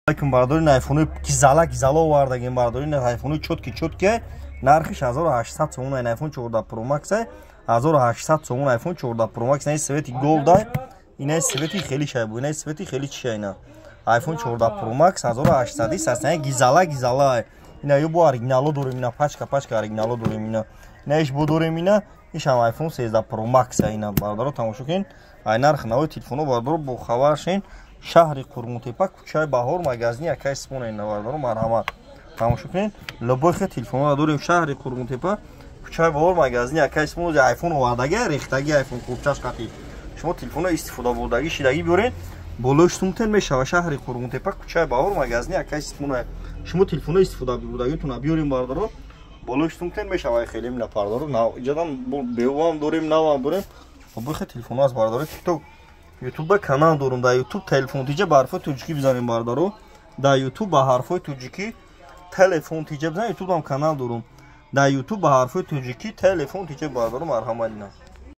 Алейкум, бардори, айфони гизала гизала овардагем, бардори, айфони чёткий, чёткий, нархиш 1800 сомон. Айфон 14 Pro Max 1800 сомон. Айфон 14 Pro Max инаи цвети голдай, инаи цвети хели шай бу, инаи цвети хели чишай. Ина айфон 14 Pro Max 1800 састан, гизала гизала. Ина ё бо оригинало дорем, ина пачка пачка оригинало дорем, ина иш бо дорем, ина ишам айфон 13 Pro Max. Ина, бародаро, тамошо кунед, ай нарх навои телефоно, бародаро, бо хабар шен. Шаҳри Қурғонтепа, кӯчаи Баҳор, магазини акай Симон. Ина, бародаро, марҳамат, тамошо кунед, любой хел телефонро дорем. Шаҳри Қурғонтепа, кӯчаи Баҳор, магазини акай Симон. Айфон овардаги, рехтаги айфон курчаш қати. Шумо телефонро истифода бурдагӣ шидагӣ биёред, болои сумтен мешава. Шаҳри Қурғонтепа, кӯчаи Баҳор, магазини акай Симон. Шумо телефонро истифода бурдагитона биёрем, бародаро, болои сумтен мешава. Хеле мина, бародаро, иҷадам беувам дорем, навам дорем, любой хел телефонро аз, бародаро. Тикток, Ютубда канал дорум, дар Ютуб Телефон Тиҷа ба ҳарфҳои тоҷикӣ бизанем, бародаро. Дар Ютуб ба ҳарфҳои тоҷикӣ Телефон Тиҷа бизанем, Ютубам канал дорум, дар Ютуб ба ҳарфҳои тоҷикӣ Телефон Тиҷа, бародаро, марҳамат. Ина.